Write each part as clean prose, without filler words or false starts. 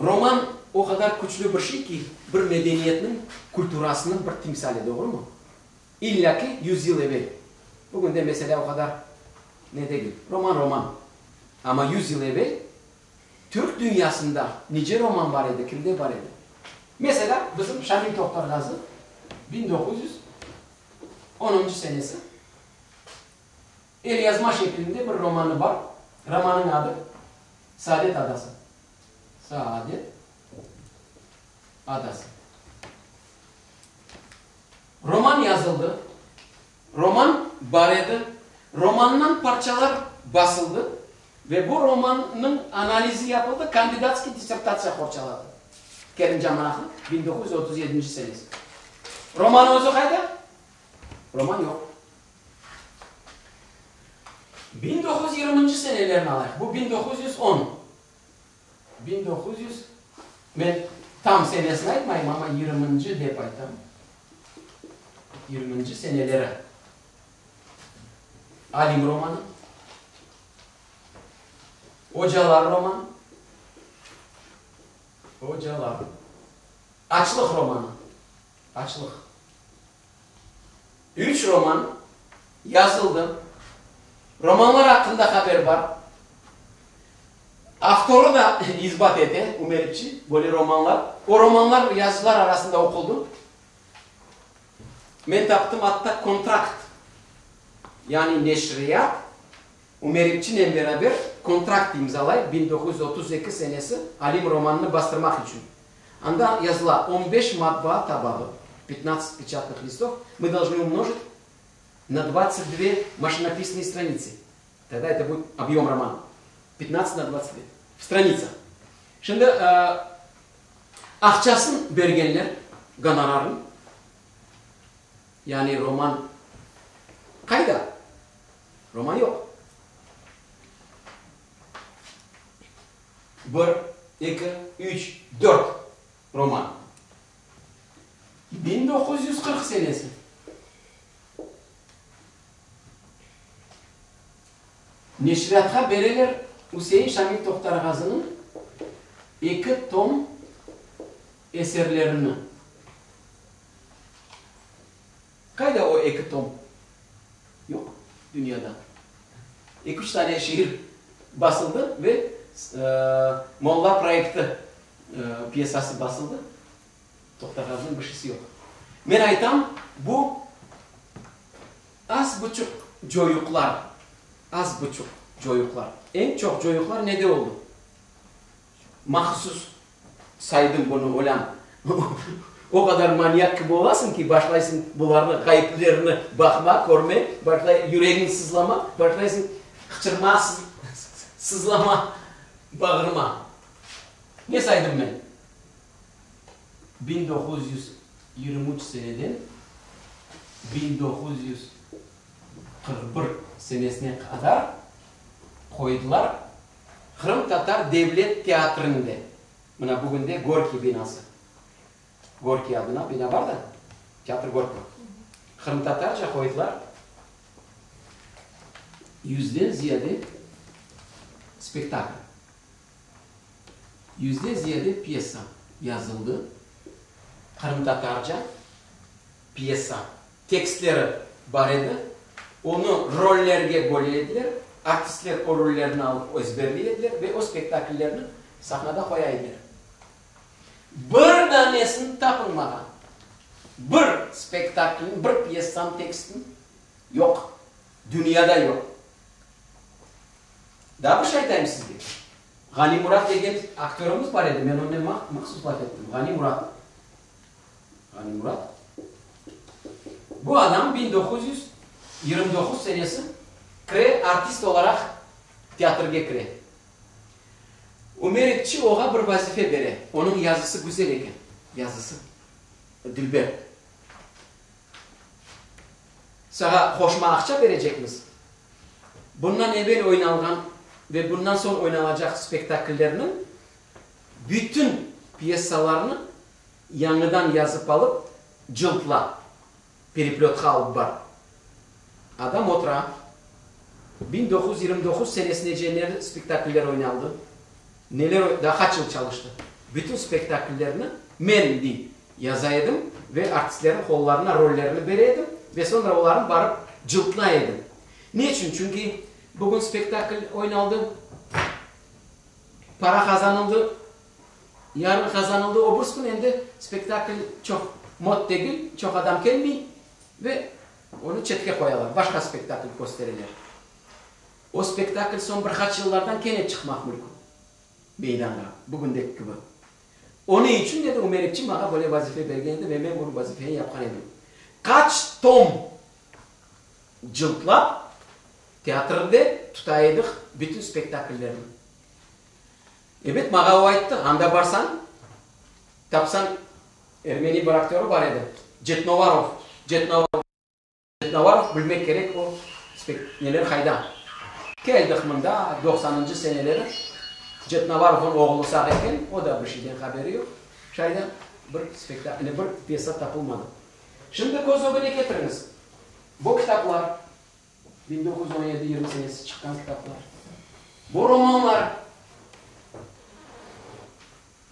Roman o qadar küçlü bir şey ki, bir medeniyetniñ kulturasınıñ bir timsali, doğrumı? İllâ ki, yüzyıl evel. Bugün de mesele o qadar ne degil. Roman, roman. Amma yüzyıl evel türk dünyasında nice roman bar edi, kimde bar edi? Meselâ, bizim Şamil Toqtarğazı 1910-ncı senesi elyazma şeklinde bir romanı bar. Romanıñ adı Saadet adası. Saadet adası. Roman yazıldı. Roman bar edi. Romandan parçalar basıldı ve bu romannıñ analizi yapıldı, kandidatskiy dissertatsiya qorçaladı. Kerim Camanaqlı, 1937 senesi. Roman özü qayda? Roman yoq. 1920-nci senelerni alayıq. Bu 1910. 1900, men tam senesini aytmayım, amma yirminci dep aytam, yirminci seneleri Alim romanı, Ocalar romanı, Ocalar, Açlıq romanı, Açlıq. Üç roman yazıldı. Romanlar aqqında haber bar. Avtorı da isbat ete, Ümer İpçi, böyle romanlar. O romanlar yazıcılar arasında oquldı. Men taptım atta kontrakt, yani neşriyat Ümer İpçinen beraber kontrakt imzalay 1932 senesi Alim romanını bastırmaq içün. Anda yazıla, on beş matbaa tabağı, pyatnadtsat peçatnıh listov, mı dolžnı umnojit na dvadtsat dve maşinopisnıye stranitsı. Togda eto budet obyom romana, pyatnadtsat na dvadtsat dve, v stranitsah. Şimdi aqçasın bergenler, gonorarın, yani roman qayda? Roman yoq. Bir, eki, üç, dört roman. 1940 senesi. Neşriyatqa bereler Üsein Şamil Toqtarğazınıñ eki tom eserlerini. Qayda o eki tom? Yoq dünyada. Eki-üç tane şiir basıldı ve Molla proyekti pyesası basıldı. Toqtarğazınıñ bir şeysi yoq. Men aytam, bu az buçuq coyuqlar, az buçuq coyuqlar. Eñ çoq coyuqlar nede oldı? Mahsus saydım bunı, olân. O qadar manyak kibi olasıñ ki, başlaysıñ bularnı, ğayıplerni baqma, körme, başlay yüregiñ sızlama, başlaysıñ qıçırma, sızlama, bağırma. Ne saydım men? 1923 seneden 1941 senesine qadar qoydılar Qırımtatar devlet teatrinde, mına bugün de Gorkiy binası, Gorkiy adına bina bar da, Teatr Gorkogo, qırımtatarca qoydılar yüzden ziyade spektakl, yüzden ziyade pyesa yazıldı qırımtatarca pyesa. Tekstleri bar edi, onı rollerge böle ediler, artistler o rollerni alıp ezberley ediler ve o spektakllerni sahnada qoya ediler. Bir danesini tapınmağan, bir spektaklniñ, bir pyesanıñ tekstini yoq, dünyada yoq. Daa bir şey aytayım sizge. Ğani Murat degen aktörimiz bar edi, men onnen mahsus laf ettim, Ğani Murat. Ğani Murat. Bu adam 1929 senesi kire artist olaraq teatrge kire. Ümer İpçi oğa bir vazife bere. Onıñ yazısı güzel eken, yazısı dülber. Sağa qoşma aqça berecekmiz. Bundan evel oynalğan ve bundan soñ oynalacaq spektakllerniñ bütün pyesalarını Yañıdan yazıp alıp, cıltla, pereplötqa alıp bar. Adam otura. 1929 senesinece ne spektakller oynaldı, neler, daa qaç yıl çalıştı. Bütün spektakllerni men, dey, yaza edim ve artistlerniñ qollarına rollerni bere edim ve soñra olarnı barıp cıltlay edim. Ne içün? Çünki bugün spektakl oynaldı, para qazanıldı, yarın qazanıldı, o birisi kün endi spektakl çoq mod degil, çoq adam kelmey ve onı çetke qoyalar, başqa spektakl köstereler. O spektakl soñ bir qaç yıllardan kene çıqmaq mülkün meydanğa, bugündeki kibi. Onıñ içün, dedi, Ümer İpçi maña böyle vazife bergen edi ve men bu vazifeni yapqan edim. Qaç tom cıltlap teatrde tuta edik bütün spektakllerni. Ebet, maña o ayttı, anda barsañ, tapsañ, ermeni bir aktörı bar edi, Cetnovarov, Cetnovarov. Cetnovarov bilmek kerek o neler qayda. Keldik mında doqsanıncı seneleri, Cetnovarovnıñ oğlu sağ eken, o da bir şeyden haberi yoq. Şayda bir spektakl, bir pyesa tapılmadı. Şimdi köz ögüne ketiriñiz, bu kitaplar, 1917, 20 senesi çıqqan kitaplar, bu romanlar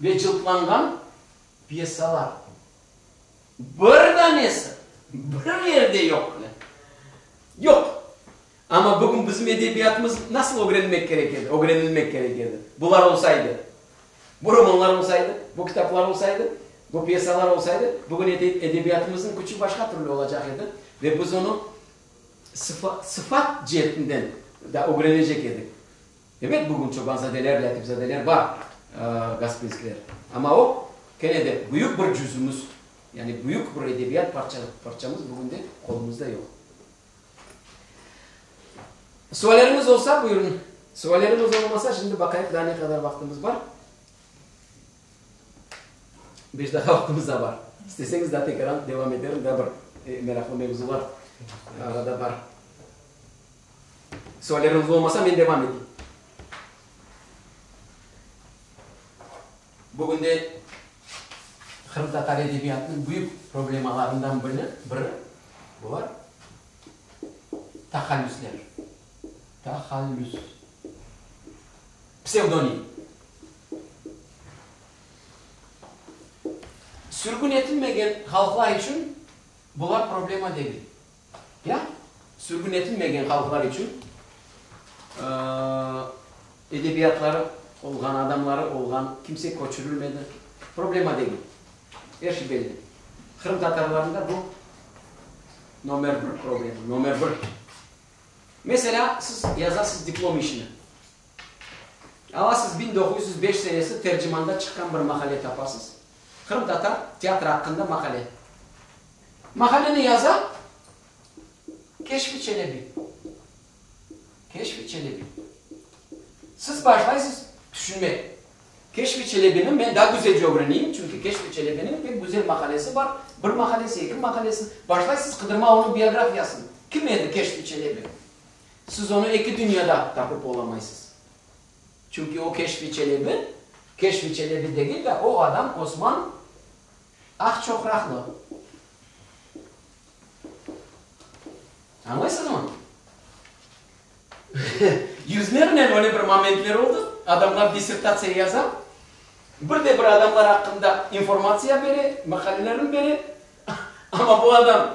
ve cıltlanğan pyesalar. Bir danesi bir yerde yoq bile. Yoq. Amma bugün bizim edebiyatımız nasıl ögrenmek kerek edi, ögrenilmek kerek edi? Bular olsaydı, bu romanlar olsaydı, bu kitaplar olsaydı, bu pyesalar olsaydı, bugün edebiyatımıznıñ küçü başqa türlü olacaq edi ve biz onı sıfat ceetinden da ögrenecek edik. Ebet, bugün çobanzadeler, lâtipzadeler bar, gasprinskiyler. Amma o, kene de büyük bir cüzümiz, yani büyük bir edebiyat parçamız bugün de qolumızda yoq. Sualleriñiz olsa, buyurıñ. Sualleriñiz olmasa, şimdi baqayıq, daa ne qadar vaqtımız bar. Beş daqqa vaqtımız da bar. İsteseñiz, daa tekrar devam ederim, daa bir meraqlı mevzular arada bar. Sualleriñiz olmasa, men devam eteyim. Bugünde qırımtatar edebiyatınıñ büyük problemalarından biri, biri bular tahallüsler. Tahallüs. Psevdonim. Sürgün etilmegen halqlar içün bular problema degil. Ya, sürgün etilmegen halqlar içün edebiyatları olğan, adamları olğan, kimse köçürilmedi, problema degil. Er şey belli. Qırımtatarlarında bu nomer bir problema, nomer bir. Meselâ, siz yazasız diplom işini. Alasız 1905 senesi Tercimanda çıqqan bir maqale tapasız. Qırımtatar teatri aqqında maqale. Maqaleni yaza Keşfi Çelebi. Keşfi Çelebi. Siz başlaysız tüşünmek. Keşfi Çelebini men daa güzelce ögreneyim, çünki Keşfi Çelebiniñ pek güzel maqalesi bar. Bir maqalesi, eki maqalesi. Başlaysız qıdırma onıñ biografiyasını. Kim edi Keşfi Çelebi? Siz onı eki dünyada tapıp olamaysız. Çünki o Keşfi Çelebi, Keşfi Çelebi degil de, o adam Osman Aqçoqraqlı. Añlaysızmı? Yüzlernen öyle bir momentler oldı, adamlar dissertatsiya yaza, bir de bir adamlar aqqında informatsiya bere, maqalelerini bere, amma bu adam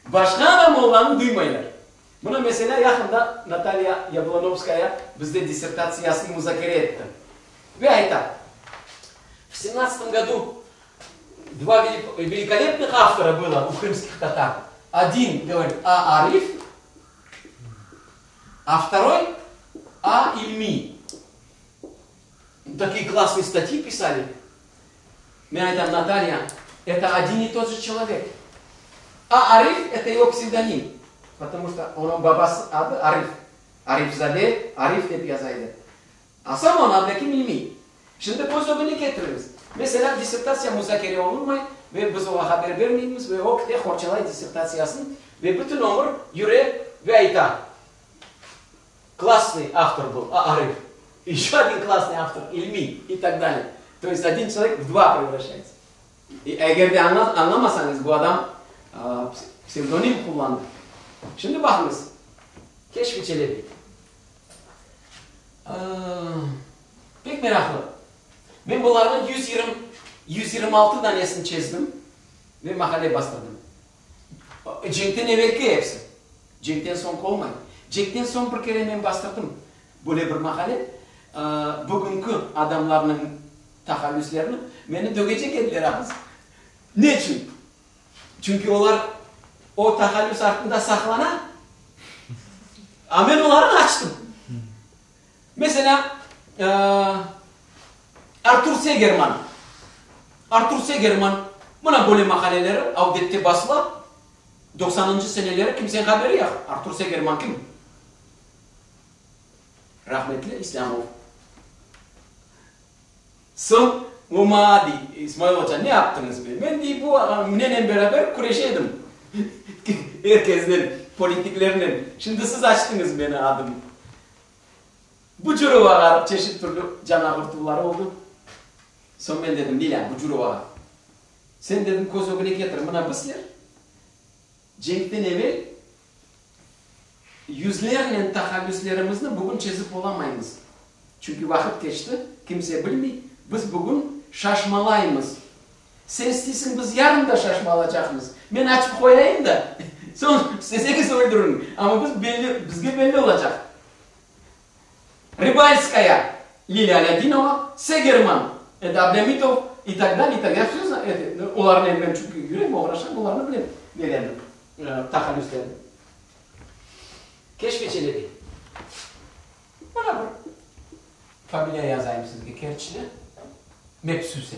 başqa adam olğanını duymaylar. Mına, meselâ, yaqında Natalya Yablonovskaya bizde dissertatsiyasını muzakere etti ve ayta, V semnadtsatом godu dva velikolepnıh avtora bylo u krımskih tatar, odin, govorit, A. Arif, a vtoroy, A. İlmi. Takie klassnıye statyi pisali. Men aytam, Natalya, eto odin i tot je çelovek. A. Arif, eto ego psevdonim, potomu çto onıñ babası adı Arif, Arifzade, Arif dep yaza edi. A sam onıñ adı kim İlmi. Şimdi köz ögüne ketiriñiz. Meselâ, dissertatsiya muzakere olunmay ve biz oña haber bermeymiz ve o kite qorçalay dissertatsiyasını ve bütün ömür yüre ve ayta, Klassnıy avtor bıl A. Arif, eşö odin klassnıy avtor İlmi i tak dalее. To est odin çelovek v dva prevraşçayetsâ. Eger de añlamasañız, bu adam psevdonim qullandı. Şimdi baqıñız, Keşfi Çelebi. Pek meraqlı. Men bularnıñ 120, 126 danesini çezdim ve maqale bastırdım. Cenkten evelki episi. Cenkten soñki olmay. Cenkten soñ bir kere men bastırdım böyle bir maqale, bugünki adamlarnıñ tahallüslerini, meni dögecek ediler ağız. Ne içün? Çünki olar o tahallüs artında saqlana, a men olarnı açtım. Meselâ, Artur Segerman. Artur Segerman, mına böyle maqaleleri Avdette basıla, doqsanıncı seneleri kimseniñ haberi yoq, Artur Segerman kim? Rahmetli İslâmov. Soñ o maña dey, İsmail oca, ne yaptıñız be? Men dey, bu nenen beraber küreşe edim, er kesnen, politiklernen. Şimdi siz açtıñız meni adım. Bucurovağa çeşit türlü can ağırtuvları oldı. Soñ men dedim, Lilâ Bucurovağa, sen, dedim, köz ögüne ketir, mına bizler cenkten evel Yüzlernen tahallüslerimizni bugün çezip olamaymız. Çünki vaqıt keçti, kimse bilmey, biz bugün şaşmalaymız. Sen isteysiñ, biz yarın da şaşmalacaqmız. Men açıp qoyayım da, soñ isteseñiz öldüriñ, amma biz belli, bizge belli olacaq. Rıbalskaya Lilâ Alâdinova, Segerman, endi Ablâmitov i tak dalye, i tak dalye. Olarnen men çünki yürem, oğraşam, olarnı bilem, nelerni. Tahallüslerni. Keşfi Çelebi. Mına bir familiya yazayım sizge, Kerçli Mepsüse.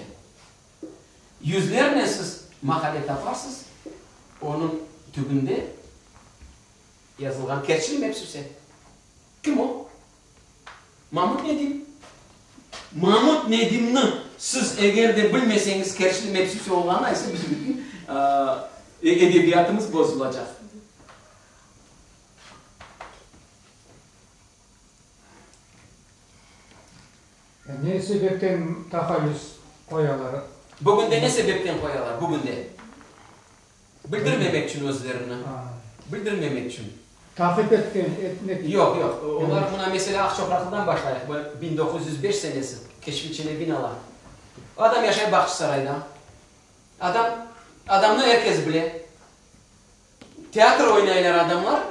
Yüzlernen siz maqale taparsız, onıñ tübünde yazılğan Kerçli Mepsüse. Kim o? Mamut Nedim. Mamut Nedimni siz eger de bilmeseñiz Kerçli Mepsüse olğanını, aysa bizim bütün edebiyatımız bozulacaq. Ne sebepten tahallüs qoyalar? Bugünde ne sebepten qoyalar? Bugünde. Bildirmemek içün özlerini. Bildirmemek içün. Taqip etken, etmek içün. Yoq, yoq. Olar, mına, meselâ, Aqçoqraqlıdan başlayıq. 1905 senesi, Keşfi Çelebi ala. O adam yaşay Bağçasarayda. Adam, adamnı er kes bile. Teatr oynaylar adamlar.